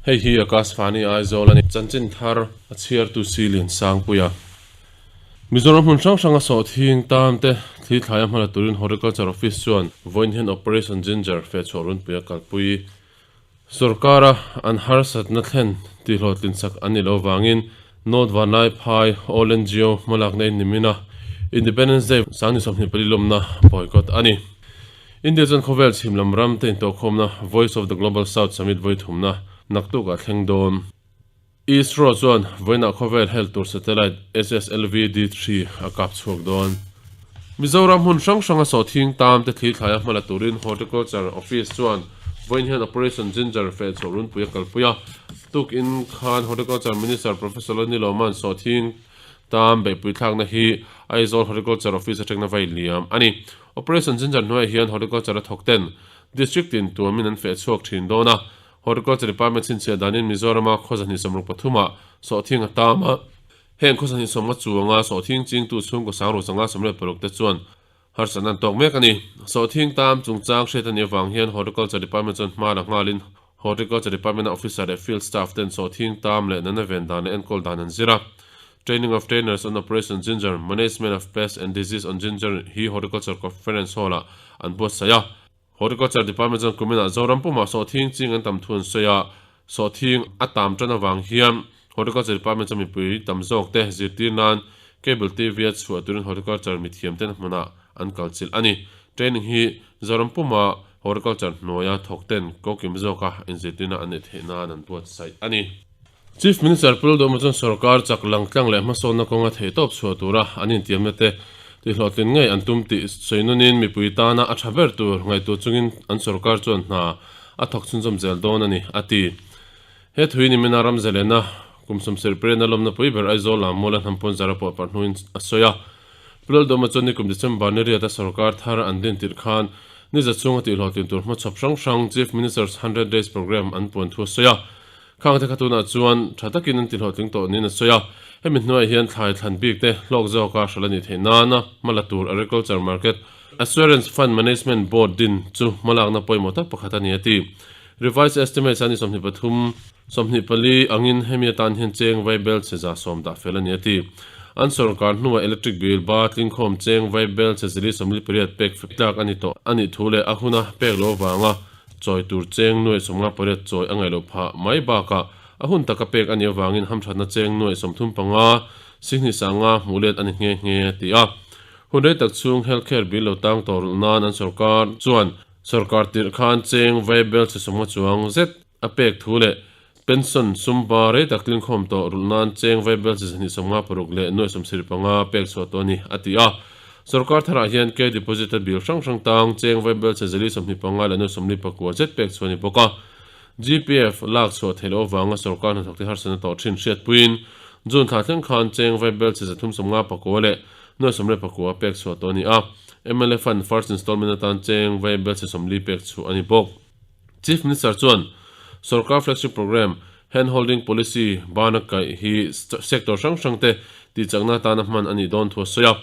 Hei hi Akashvani Aizawl a ni. Chanchin thar a chhiartu Silin Sangpuia. Mizoram hmun hrang hranga sawhthing tan te thli thlaia hmala turin Horticulture Office chuan vawiin hian Operation Ginger fehchhuah runpui a kalpui. Sorkara an harsatna thlen tihhlawhtlin sak an ni lo vangin North Vanlai Phai All NGO hmalakna in nimina Independence Day 2024 lawmna boycott a ni. India chuan khawvel chhim lam ram te intawhkhawmna Voice of the Global South Summit vawi thumna naktuk ah thleng dawn. ISRO chuan vawiinah khawvel helh tur satellite SSLV D3 a kap chhuak dawn. Mizoram hmun hrang hranga sawhthing tam te thli thlaia hmala turin Horticulture Office chuan vawiin hian Operation Ginger feh chhuah runpui a kalpui a. Tukin khan Horticulture Minister Professor Lani Lawman sawhthing tam beihpui thlakna hi Aizawl Horticulture Office atangna vai liam a ni. Operation Ginger hnuaiah hian Horticulture a thawk ten District tin tuamin an feh chhuak thin dawn a. Horticulture Department chhinchhiah danin Mizorama khaw 263 ah sawhthing a tam a. Heng khaw 220 chuanga sawhthing chingtu chhungkaw sangro 156 te chuan harsatna an tawk mek a ni. Sawhthing tam chungchang hriat a nih avang hian Horticulture Department chuan hma la nghalin Horticulture Department-a officer leh field staff ten sawhthing tam leh nana ven dan leh enkawl dan an zir a. Training of Trainers on Operation Ginger, Management of Pests and Disease on Ginger hi Horticulture Conference Hall-ah an buatsaih a. Horticulture Department chuan kuminah Zoram pumah sawhthing ching an tam thu an sawi a, sawhthing a tam tan avang hian Horticulture Department chuan mipui tam zawk te zirtir nan Cable TV a chhuah turin Horticulture mithiam ten hmunah an kalchilh a ni. Training hi Zoram puma Horticulture hnuaia thawk ten kokim zawka inzirtirna an neih theih nan an buatsaih a ni. Chief Minister Pu Lalduhma chuan sorkar chak lang tlang leh hmasawnna kawnga theihtawp chhuah tura an intiamna te tihhlawhtlin ngei an tum tih sawi nunin mipui tana a tha ber tur ngaihtuah chungin an sorkar chuan hna a thawk chhunzawm zel dawn a ni, a ti. He thui nimina ram zalena kum sawmsarih pariatna lawmna pui ber Aizawl ah Muala Hnampawn zara pawh parh hnuin a sawi a. Pu Lalduhma chuan nikum December ni riata sorkar thar an din tirh khan ni za chhunga tihhlawhtlin tur hmachhawp hrang hrang Chief Minister's Hundred Days Programme an puan thu a sawi a. Khang te kha tunah chuan tha takin an tihlawhtling tawh niin a sawi a, hemi hnuaiah hian thlai thlan bik te hlawk zawka hralh a nih theih nana hma la tur Agriculture Market Assurance Fund Management Board din chu hmalakna pawimawh tak pakhat a ni a ti. Revised Estimates a ni 23, 24 angin hemi atan hian cheng vaibel chhe 110 dah fel a ni a ti. An sorkar hnuah electric bill ba tlingkhawm cheng vaibel chhe zili 48 pek tlak a ni tawh a nih thu leh a huna pek lo avanga Chawi tur cheng nuaih 58 chawi a ngaih loh phah mai bakah a hun taka pek a nih avangin hamthatna cheng nuaih 35 sihnih sanga hmuh let a ni nghe nghe, a ti a. Hun rei tak chhung health care bill lo tang tawh rulh nan an sorkar chuan sorkar tirh khan cheng vaibel chhe 50 chuang zet a pek thu leh pension sumba rei tak tlingkhawm tawh rulh nan cheng vaibel chi 256 leh nuaih 75 pek chhuah tawh a ni, a ti a. Sorkar tharah hian K deposit a bill hrang hrang tang cheng vaibel chhe 25 leh nuaih 44 zet pek chhuah a ni bawk a. GPF lak chhuah theih loh avanga sorkar hnathawkte harsatna tawh thin hriatpuiin June thla thleng khan cheng vaibel chhe 359 leh nuaih 14 pek chhuah tawh a ni a. Mla Fund first installment atan cheng vaibel chhe 40 pek chhuah a ni bawk. Chief Minister chuan sorkar flagship programme Hand Holding Policy bana kaih hi sector hrang hrang te tihchakna atana hman a nih dawn thu a sawi a.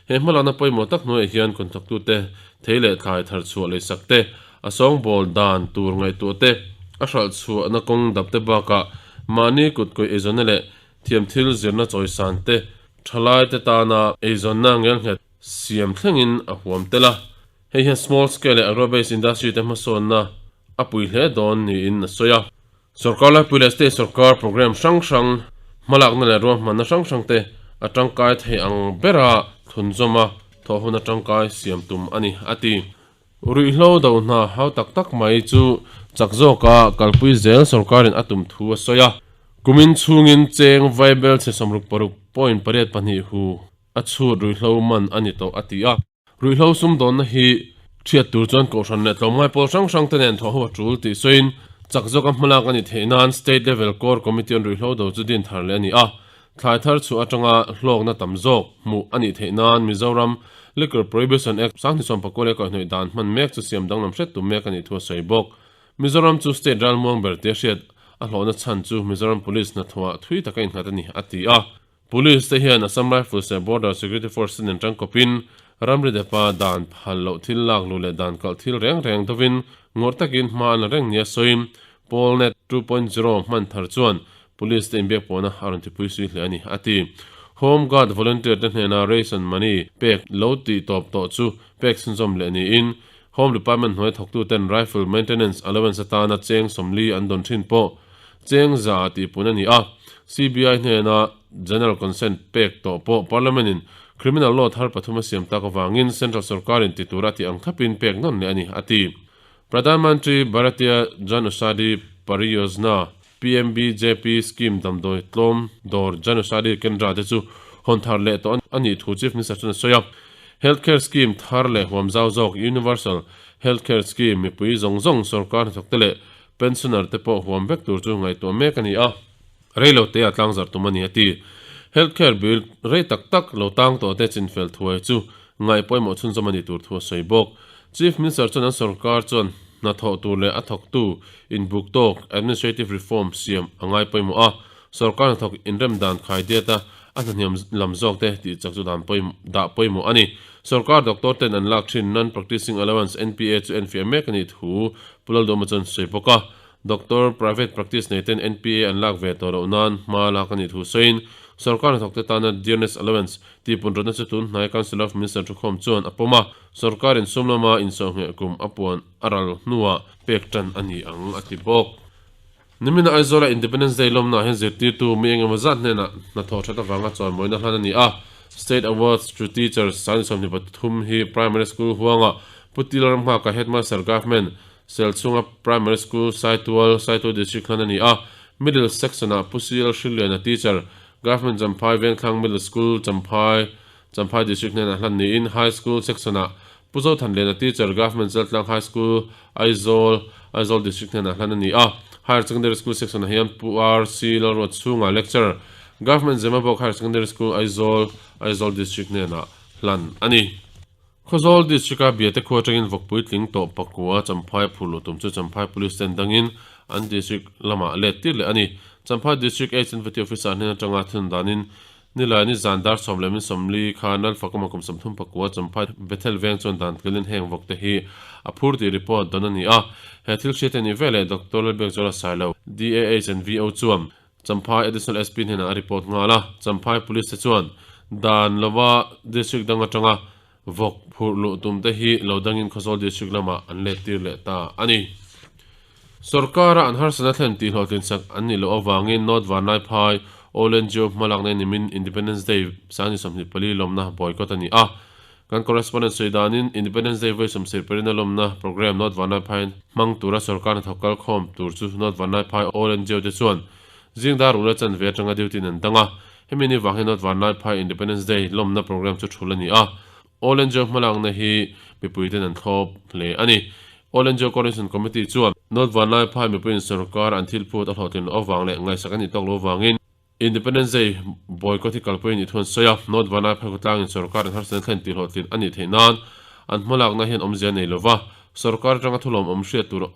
He hmalakna pawimawh tak hnuaiah hian contractute thei leh thlai thar chhuah leisak te, a sawngbawl dan tur ngaihtuah te, a hralh chhuahna kawng dap te bakah mahni kutkawih eizawnna leh thiamthil zirna chawisan te, thalaite tana eizawnna ngelnghet siam thlengin a huam tel a. Hei hian small scale leh agro-based industry te hmasawnna a pui hle dawn niin a sawi a. Sorkar laipui leh state sorkar programme hrang hrang hmalakna leh ruahmanna hrang hrang te a tangkai thei ang bera thunzawm a thawh hun atangkai siam tum a ni, a ti. Ruihhlo do hna hau tak tak mai chu chak zawka kalpui zel sorkarin a tum thu a sawi a. Kumin chhungin cheng vaibel chhe 66.82 hu a chhut ruihhlo man a ni tawh, a ti a. Ruihhlo sumdawnna hi thiat tur chuan kohhran leh tlawmngai pawl hrang hrang te nen thawhho a tul tih sawiin chak zawka hmalak a ni theih nan State Level Core Committee on Ruihhlo do chu din thar leh a ni a. Thlai thar chhuah atanga hlawkna tam zawk hmuh a nih theih nan Mizoram Liquor Prohibition Act 2019 leh kaihhnawih dan hman mek chu siam danglam hret tum mek a nih thu a sawi bawk. Mizoram chu state ralmuang ber tia hriat a hlawhna chhan chu Mizoram Police hnathawhah thui taka innghat a ni, a ti a. Police te hian Assam Rifles leh Border Security Force te nen tangkawpin ramri depa dan phal loh thil lak luh leh dan kalh thil reng reng dovin ngawrh takin hma an la reng nia sawiin Polnet. 2.0 hman thar chuan Police te inbiak pawhna a rawn tipui sui hle a ni, a ti. Home Guard volunteer te hnena ration money pek lo tih tawp tawh chu pek chhunzawm leh niin Home Department hnuai thawktu ten rifle maintenance allowance atana cheng 40 an dawn thin pawh cheng za ah tihpun a ni a. CBI hnena general consent pek tawh pawh Parliament in criminal law thar pathum a siam tak avangin Central sorkarin ti tura tih ang thlapin pek nawn leh a ni, a ti. Pradhan Mantri Bharatiya Jan Aushadhi Pariyojna, PMBJP, scheme damdawi tlawm dawr Jan Aushadhi Kendra te chu hawn thar leh tawh a nih thu Chief Minister chuan a sawi a. Health Care Scheme thar leh huam zau zawk Universal Health Care Scheme mipui zawng zawng sorkar hnathawkte leh pensioner te pawh huam vek tur chu ngaihtuah mek a ni a. Rei lo te a tlangzarh tum a ni a ti. Health Care Bill rei tak tak lo tang tawh te chinfel thuai chu ngaih pawimawh chhunzawm a ni tur thu a sawi bawk. Chief Minister chuan an sorkar chuan hnathawh tur leh a thawktu inbuk tawk administrative reform siam a ngai pawimawh a, sorkar hnathawk inrem dan khai diat a, a hnahniam lam zawk te tih chak chu dan dah pawimawh a ni. Sorkar doctor ten an lak thin Non-Practicing Allowance, NPA, chu enfiah mek a nih thu Pu Lalduhawma chuan sawi bawk a. Doctor private practice nei ten NPA an lak ve tawh loh nan hma lak a nih thu sawiin sorkar hnathawkte tana dearness allowance tih punrawtna chu tun hnai Council of Minister thukhawm chuan a pawm a, sorkar insum lama insawhngheh kum a puan a ral hnuah pek tan a ni ang a ti bawk. Nimina Aizawla Independence Day lawmnaah hian zirtirtu mi engemaw zat hnenah hnathawh that avanga chawnmawina hlan a ni a, State Awards to Teachers 2023 hi Primary School huangah Pu Tilalramnghaka Headmaster Government Selchhunga Primary School, Saitual, Saitual District hlan a ni a, Middle Section-ah Pu CL Hrilliana Teacher, Government Champhai Vengthlang Middle School, Champhai, Champhai District hnenah hlan niin High School Section-ah Pu Zothanliana Teacher, Government Chaltlang High School, Aizawl, Aizawl District hnenah hlan a ni a, Higher Secondary School Section-ah hian Pu RC Lalruatchhunga Lecturer, Government Zemabawk Higher Secondary School, Aizawl, Aizawl District hnenah hlan a ni. Khawzawl District-a Biate khua atangin vawk puitling tawh pakua Champhai a phur luh tum chu Champhai Police ten dangin an District lamah let tir leh a ni. Champhai District HNVT Officer hnen atanga thun danin Nilai ni zan dar sawm leh min 40 khan Lalfakawma kum 30 pakua Champhai Bethel veng chuan dan tlilin heng vawk te hi a phur tih report dawn a ni a. He thil hriat a nih veleh Doctor Lalbiakzuala Sailo, DAHNVO chuan Champhai Additional SP hnenah a report nghal a, Champhai Police te chuan dan lova District dang atanga vawk phurh luh tum te hi lo dangin Khawzawl District lamah an let tir leh ta a ni. Sorkara an harsatna thlen tih hlawhtlin sak an nih loh avangin North Vanlaiphai All NGO hmalakna nimin Independence Day 2024 lawmna boycott a ni a. Kan correspondent sawi danin Independence Day vawi sawmsir perina lawmna programme North Vanlaiphai hmang tura sorkar hnathawk kal khawm tur chu North Vanlaiphai All NGO te chuan zing dar ruk leh chanve atanga duty in an dang a. Hemi ni vang hian North Vanlaiphai Independence Day lawmna programme chu thul a ni a. All NGO hmalakna hi mipuiten an thlawp hle a ni. All NGO Coordination Committee chuan North Vanlaiphai mipuiin sorkar an thil phut a hlawhtlin loh avang leh ngaihsak a nih tawk loh avangin Independence Day boycott hi kalpui a nih thu an sawi a, North Vanlaiphai khawtlangin sorkar in harsatna thlen tih hlawhtlin a nih theih nan an hmalakna hian awmzia a nei lova, sorkar atanga thulawmawm hriat tur a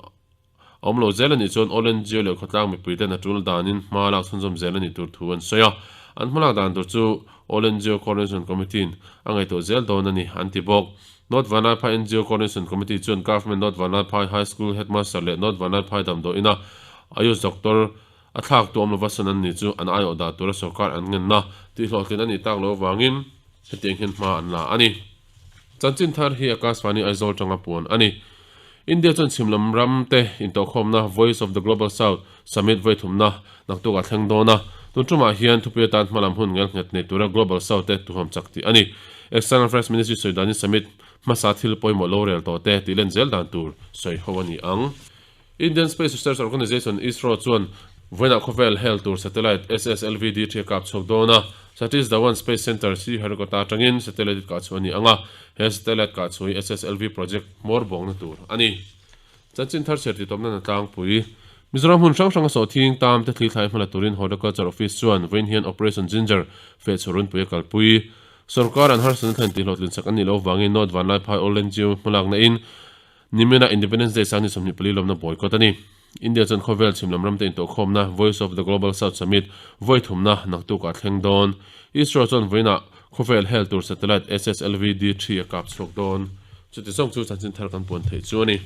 awm lo zel a nih chuan All NGO leh khawtlang mipuiten a tul danin hma lak chhunzawm zel a nih tur thu an sawi a, an hmalak dan tur chu All NGO Coordination Committee-in a ngaihtuah zel dawn a ni an ti bawk. North Vanlaiphai NGO Coordination Committee chuan Government North Vanlaiphai High School Headmaster leh North Vanlaiphai damdawiina Ayush Doctor A thlak tu awm lova san an ni chu an aiawh dah tura sorkar an ngenna tih hlawhtlin a nih tak loh avangin hetiang hian hma an la a ni. Chanchin thar hi Akashvani Aizawl tanga puan a ni. India chuan chhim lam ram te intawhkhawmna Voice of the Global South Summit vawithumna naktuk ah thleng dawn a. Tun tumah hian thupui atan hma lam hun ngelnghet nei tura Global South te tuham chak tih a ni. External Affairs Ministry sawi danin Summit hmasa thil pawimawh lo rel tawh te tih len zel dan tur sawi ho a ni ang. Indian Space Research Organisation, ISRO, chuan vawiinah khawvel hel tur satellite SSLV-D ṭhi a kap chhuak dawn a. Satish Dhawan Space Centre, Sriharikota atangin satellite kah chhuah a ni ang a, he satellite kah chhuah hi SSLV project hmawr buangna tur a ni. Chanchin thar chhiar tihtawpna na tlangpui. Mizoram hmun hrang hranga sawhthing tam te thli thlai hmala turin Horticulture Office chuan vawiin hian Operation Ginger feh chhuah runpui a kalpui. Sorkar an harsatna thlen tihhlawhtlin sak an nih loh avangin North Vanlaiphai All NGO hmalakna in Nimina Independence Day sang ni 24 lawmna boycott a ni. India chuan khawvel chhim lam ramte intawhkhawmna Voice of the Global South Summit vawi thumna naktuk ah thleng dawn. ISRO chuan vawiinah khawvel hel tur satellite SSLV D3 a kap chhuak dawn. Chuti zawng chu chanchin thar kan puan theih chu a ni.